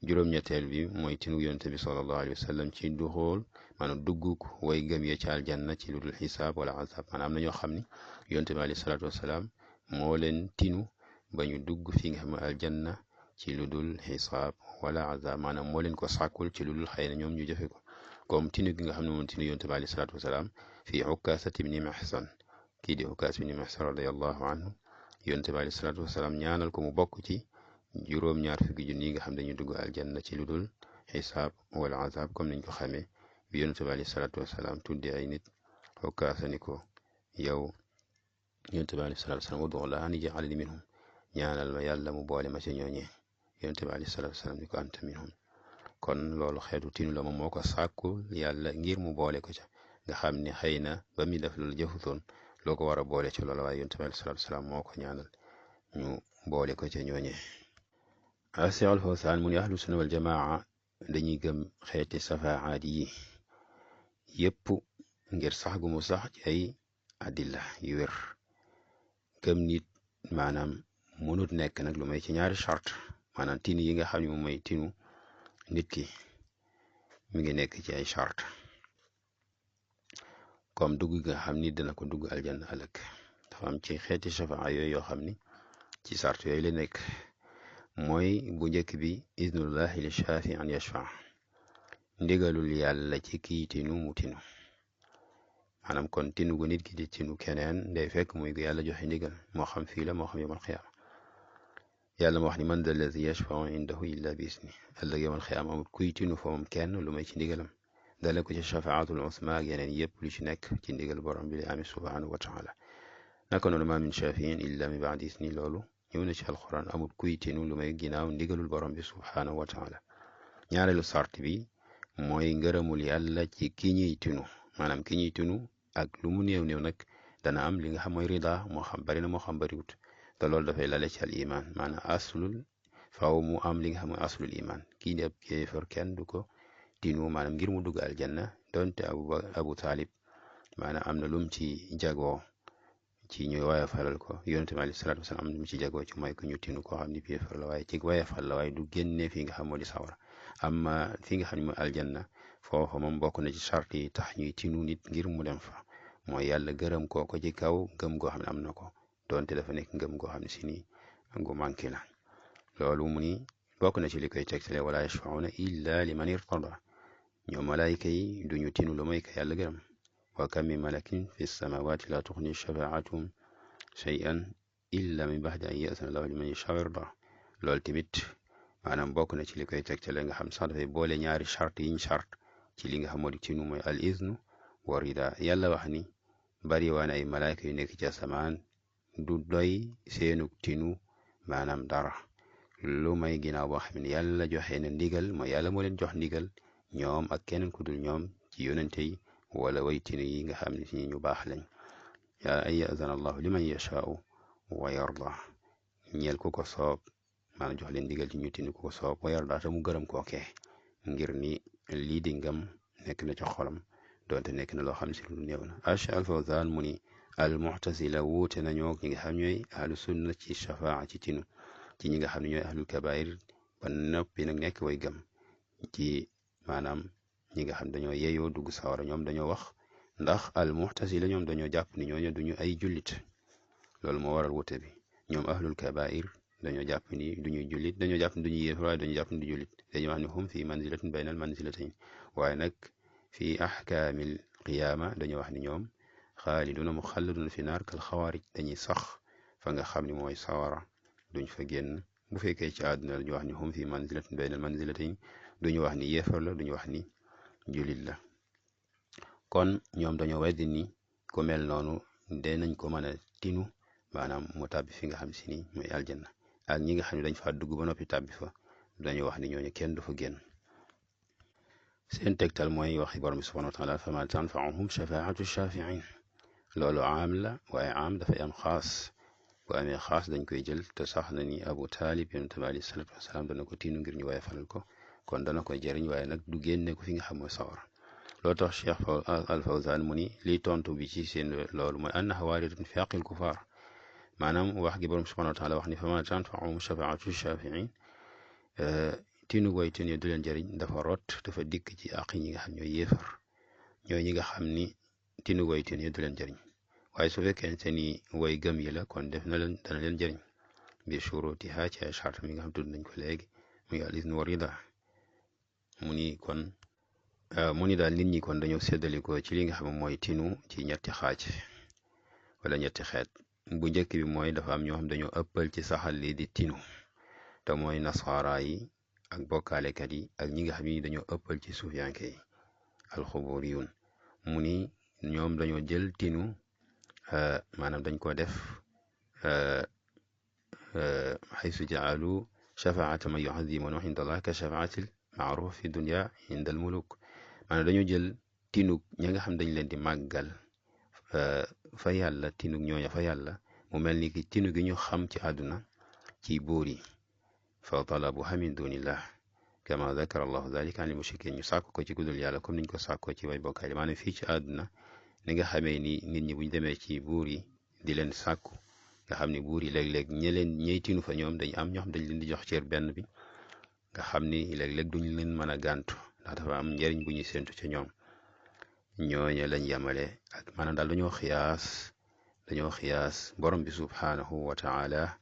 juróom-ñetteel bi mooy tinu yonte bi sallallahu alayhi wa sallam ci duxool maanaam dugguk way gëm ya ci aljanna ci lu dul xisaab wala azab maanaam am na ñoo xam ni yonte bi alayhi salaatu wasalaam moo leen tinu ba ñu dugg fi nga xam ne aljanna ci lu dul xisaab wala azab maanaam moo leen ko sàkkul ci lu dul xëy na ñoom ñu jëfe ko comme tinu gi nga xam ne moom tinu yonte bi alayhi salaatu wasalaam fii Ukaasati ibni Mihsan kii di Ukaas ibni Mihsan radiyallahu anhu yonte bi alayhi salaatu wasalaam ñaanal ko mu bokk ci juróom-ñaar fukki junni yi nga xam dañuy dugg aljanna ci lu dul xisaab wala azab comme niñ ko xamee bi yonte bi alayhi salaatu wasalaam tudde ay nit Ukaasa ni ko yow yonte bi alayhi salaatu wasalaam ud'u llaaha an yaj'alani minhum ñaanal ma yàlla mu boole ma ci ñooñee yonte bi alayhi salaatu wasalaam ni ko anta minhum kon loolu xeetu tinu la moom moo ko sàkku yàlla ngir mu boole ko ca nga xam ne xëy na ba muy def loolu jëfutoon loo ko war a boole ci loolu waaye yonte bi alayhi salaatu wasalaam moo ko ñaanal ñu boole ko ca ñooñee Cheikh Al Fawzaan mu ni ahlu sunna wal jamaa dañuy gëm xeeti safaat yi yépp ngir sax gu mu sax ci ay adilla yu wér gëm nit maanaam mënut nekk nag lu may ci ñaari charte maanaam tinu yi nga xam ne moom mooy tinu nit ki mi ngi nekk ci ay charte comme dugg nga xam ni dana ko dugg aljanna ëllëg dafa am ci xeeti safaa yooyu yoo xam ni ci charte yooyu la nekk mooy bu njëkk bi idnullahi li shaafi an yashfa ndigalul yàlla ci kii tinu mu tinu maanaam kon tinu gu nit ki di tinu keneen day fekk muy yàlla joxe ndigal moo xam fii la moo xam yawmal xiyaama yàlla ma wax ni man da allazi yashfau indahu illa bi isni ëllëg yawmal xiyaama amul kuy tinu fa moom kenn lu may ci ndigalam dale ko ci shafaatul usma ak yeneen yëpp lu ci nekk ci ndigal borom bi li ami subhanahu wa taala naka noonu ma min shafiin illa mi baadi isni loolu ñëw na ci alquran amul kuy tinu lu may ginnaaw ndigalul borom bi subhanahu wa taala ñaareelu sart bi mooy ngërëmul yàlla ci ki ñuy tinu maanaam ki ñuy tinu ak lu mu néew néew nag dana am li nga xam mooy rida moo xam bari na moo xam bariwut te loolu dafay lale ci al iman maanaam aslul faaw mu am li nga xam mooy aslul iman kii di ab kéefar kenn du ko tinu maanaam ngir mu dugg aljanna donte abu taalib maanaam am na lum ci jagoo ci ñu waaye falal ko yonente bi alayhi salaatu wasalaam am na mu ci jagoo ci mooy ko ñu tinu koo xam ni kéefar la waaye ci waaye fal la waaye du génne fi nga xam moo di sawara amma fi nga xam ne mooy aljanna foofa moom bokk na ci charte yi tax ñuy tinu nit ngir mu dem fa mooy yàlla gërëm kooko ci kaw ngëm goo xam ne am na ko donte dafa nekk ngëm goo xam ne si nii gu manqué la loolu mu ni bokk na ci li koy tegtale wala yashfauna illa liman irtada ñoom malaayika yi duñu tinu lu may ka yàlla gërëm wa kam min malakin fi samawati la tuxni shafaatuhum shay'an illa min baxdi an ya'zana allahu liman yashaa wa yarda loolu tamit maanaam bokk na ci li koy tegtale nga xam sax dafay boole ñaari charte yiñ charte ci li nga xam moo di tinu mooy al iznu wa rida yàlla wax ni bari waan ay malaayika yu nekk ci asamaan du doy seenu tinu maanaam dara lu may ginnaaw boo xam ne yàlla joxe na ndigal mooy yàlla moo leen jox ndigal ñoom ak keneen ku dul ñoom ci yonente yi wala way tinu yi nga xam ne si ñu baax lañ yaa ay azana allahu liman yashaau wa yarda ñeel ku ko soob maanaam jox leen ndigal ci ñu tinu ku ko soob wa yarda te mu gërëm kookee ngir ni lii di ngam nekk na ci xolam doonte nekk na loo xam si lu néew na Cheikh Al Fawzan mu ni al mu'tazila wuute nañoo ñi nga xam ñooy ahlu sunna ci shafaa ci tinu ci ñi nga xam ne ñooy ahlul kabair ba noppi nag nekk way gëm ci maanaam ñi nga xam dañoo yeyoo dugg sawara ñoom dañoo wax ndax al mu'tazila ñoom dañoo jàpp ni ñooñu duñu ay jullit loolu moo waral wuute bi ñoom ahlul kabair dañoo jàpp ni duñuy jullit dañoo jàpp ni duñuy yéefar waaye dañoo jàpp ni du jullit dañuy wax ni hum fi manzilatin bayna al manzilatayn waaye nag fi ahkaamil qiyaama dañoo wax ni ñoom xaaliduna muxalladuna fi naar kal xawaarij dañuy sax fa nga xam ni mooy sawara duñ fa génn bu fekkee ci àdduna la ñu wax ni hum fi manzilatin bayna al manzilatayn duñu wax ni yéefar la duñu wax ni jullit la kon ñoom dañoo weddi ni ku mel noonu dinañ ko mën a tinu maanaam mu tàbbi fi nga xam si ni mooy aljanna ak ñi nga xam ne dañ fa dugg ba noppi tàbbi fa dañoo wax ni ñooñu kenn du fa génn seen tegtal mooy waxi borom bi subhanahu wa taala fama tanfaahum shafaatu shafiin loolu aam la waaye aam dafay am xaas bu amee xaas dañ koy jël te sax na ni Abu Taalib yonent bi alayhi salaatu wasalaam dana ko tinu ngir ñu waaye falal ko kon dana ko jëriñ waaye nag du génne ko fi nga xam mooy sawara loo tax Cheikh Al Fawzan mu ni liy tontu bi ci seen loolu mooy annaha waaridatun fi haqqil kufaar maanaam wax gi borom subhanahu wa taala wax ni fama tanfaahum shafaatu shafiin tinu way tinu du leen jëriñ dafa rot dafa dikk ci àq ñi nga xam ñooy yéefar ñooy ñi nga xam ni tinu way tinu du leen jëriñ waaye su fekkente ni way gëm yi la kon def na leen dana leen jëriñ bi shurutiha ci ay charte mi nga xam tudd nañ ko léegi muy al izn wa rida mu ni kon mu ni daal nit ñi kon dañoo séddalikoo ci li nga xam mooy tinu ci ñetti xaaj wala ñetti xeet bu njëkk bi mooy dafa am ñoo xam dañoo ëppal ci saxal lii di tinu te mooy nasaara yi ak bokkaalekat yi ak ñi nga xam ni dañoo ëppal ci suufiyanke yi alxuburiyun mu ni ñoom dañoo jël tinu maanaam dañ ko def xaysu jaalu shafaata man yuazimuna inda allah ka shafaatil maaruf fi dunia inda al muluk maanaam dañoo jël tinu ña nga xam dañ leen di màggal fa yàlla tinu ñooña fa yàlla mu mel ni ki tinu gi ñu xam ci àdduna ci buur yi fa talabuha min dunillah kama dakara allahu dalika an il mushrikin ñu sàkk ko ci kudul yàlla comme niñ ko sàkkoo ci way bokkaale maanaam fii ci àdduna ni nga xamee ni nit ñi buñ demee ci buur yi di leen sàkku nga xam ni buur yi léeg-léeg ñey tinu fa ñoom dañ am ñoo xam dañ leen di jox cër benn bi nga xam ni léeg-léeg duñ leen mën a gàntu ndax dafa am njëriñ bu ñuy séntu ca ñoom ñooñe lañ yemale ak maanaam daal dañoo xiyaas borom bi subhaanahu wa taala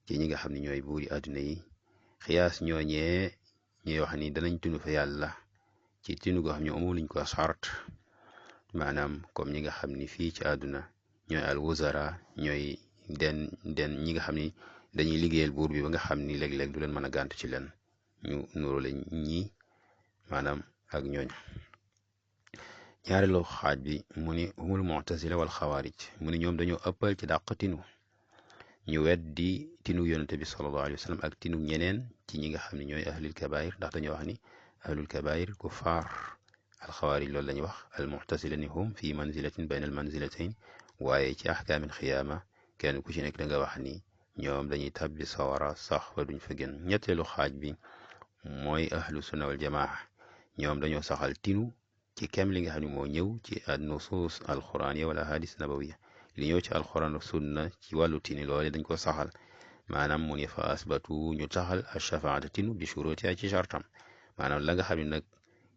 ci ñi nga xam ne ñooy buuri àdduna yi xiyaas ñooñee ñuy wax ni danañ tinu fa yàlla ci tinu goo xam ne amuluñ ko sart maanaam comme ñi nga xam ni fii ci àdduna ñooy al wuzara ñooy den ñi nga xam ni dañuy liggéeyal buur bi ba nga xam ni léeg-léeg du leen mën a gàntu ci leen ñu nuru la ñi maanaam ak ñooñ ñaareelu xaaj bi mu ni humul mu'tazila wal xawaarij mu ni ñoom dañoo ëppal ci dàq tinu ñu weddi tinu yonente bi sallallahu alayhi wa sallam ak tinu ñeneen ci ñi nga xam ne ñooy ahlul kabair ndax dañoo wax ni ahlul kabair kufaar alxawaarij loolu la ñuy wax al mu'tazila ni hum fi manzilatin bayna al manzilatayn waaye ci ahkaamil xiyaama kenn ku ci nekk da nga wax ni ñoom dañuy tabbi sawara sax fa duñ fa gën ñetteelu xaaj bi mooy ahlu sunna wal jamaa ñoom dañoo saxal tinu ci kem li nga xam ne moo ñëw ci nusuus alquraaniya wala hadis nabawiya li ñëw ci alquran sunna ci wàllu tini loole dañ ko saxal maanaam mu ni fa asbatu ñu taxal achafaata tinu bi shuruti ci chartam maanaam la nga xam ne nag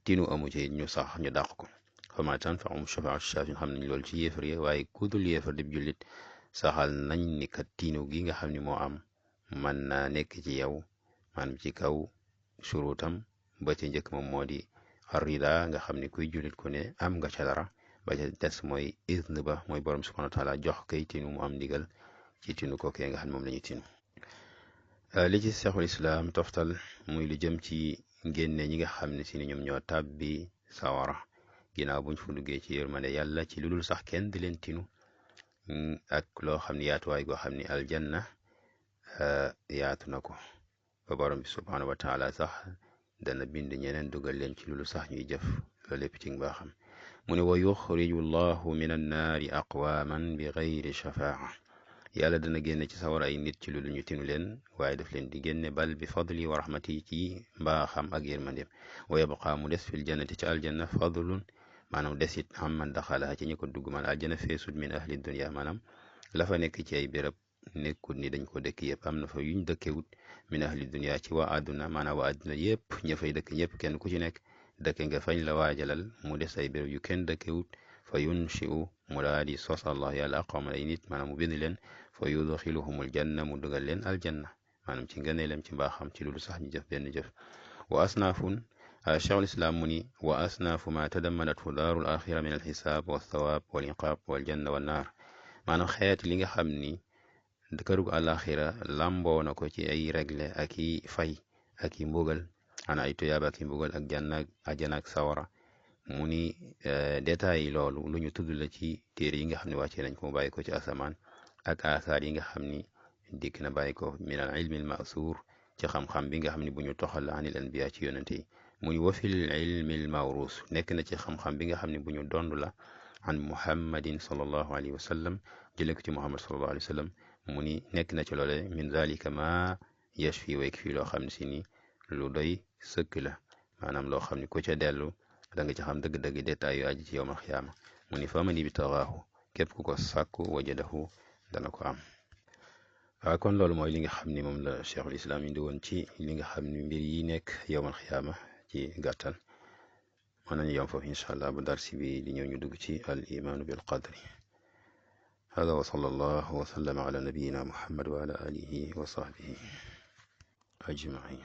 tinu amu ci ñu sax ñu dàq ko fama tanfaahum shafaatu shafin xam nañ loolu ci yéefar yi waaye kudul yéefar dib jullit saxal nañ ni kat tinu gi nga xam ne moo am mën naa nekk ci yow maanaam ci kaw shuruutam ba ca njëkk moom moo di arrida nga xam ne kuy jullit ku ne am nga ca dara ba ca des mooy izn ba mooy borom subhanahu wa taala jox kay tinu mu am ndigal ci tinu kookee nga xam ne moom la ñu tinu li ci Cheikhul Islam toftal muy lu jëm ci génne ñi nga xam ne si ni ñoom ñoo tàbbi sawara ginnaaw buñ fu duggee ci yërmande yàlla ci lu dul sax kenn di leen tinu ak loo xam ne yaatuwaay goo xam ne aljanna yaatu na ko ba borom bi subhanahu wa taala sax dana bind ñeneen dugal leen ci loolu sax ñuy jëf loolu lépp ci mbaaxam mu ne wa yuxriju llahu min annaari aqwaman bi gayri shafaa yàlla dana génne ci sawar ay nit ci loolu ñu tinu leen waaye daf leen di génne bal bi fadli wa rahmati ci mbaaxam ak yërmandeem wa yabqa mu des fil jannati ci aljanna fadlun maanaam desit am man daxalaha ci ñi ko dugg man aljanna feesut min ahli dunia maanaam la fa nekk ci ay béréb nekkut ni dañ ko dëkk yëpp am na fa yuñ dëkkewut min ahli dunia ci waa àdduna maanaam waa àdduna yëpp ña fay dëkk ñëpp kenn ku ci nekk dëkk nga fañ la waajalal mu des ay béréb yu kenn dëkkewut fa yunshi'u mu daa di sos allah yàlla aqamal ay nit maanaam mu bind leen fa yudxiluhumul janna mu dugal leen aljanna maanaam ci ngëneelam ci mbaaxam ci loolu sax ñu jëf benn jëf wa asnaafun cheikhul islam mu ni wa asnaafu ma tadammanathu daarul axira min alxisaab wa thawaab wal iqaab wal janna wa naar maanaam xeet li nga xam ni kërug àlaxira lamboo na ko ci ay regle ak i fay ak i mbugal ana ay tuyaaba ak i mbugal ak janna ajana ak sawara mu ni détails yi loolu lu ñu tudd la ci téere yi nga xam ne wàccee nañ ko mu bàyyi ko ci asamaan ak asaar yi nga xam ni dikk na bàyyi ko min al ilmi al masuur ci xam-xam bi nga xam ne bu ñu toxal la anil anbiya ci yonente yi mu ni wa fil ilmi al mawruus nekk na ci xam-xam bi nga xam ne bu ñu dond la an muhammadin sallallahu alayhi wa sallam jëlee ko ci muhammad sallallahu alayhi wa sallam mu ni nekk na ci loole min zalika ma yashfi wa yakfi loo xam ne si ni lu doy sëkk la maanaam loo xam ne ku ca dellu da nga ci xam dëgg-dëgg détails yu aji ci yowmal xiyaama mu ni fa man ibtaxaahu képp ku ko sàkku wajadahu dana ko am kon loolu mooy li nga xam ni moom la cheikhul islam indi woon ci li nga xam ni mbir yi nekk yowmal xiyaama ci gàttal mën nañu yom foofu incha allah bu darsi bi di ñëw ñu dugg ci al imaanu bil qadri hada wa sallallahu wa sallama ala nabiyina muhammad wa ala alihi wa sahbihi ajmain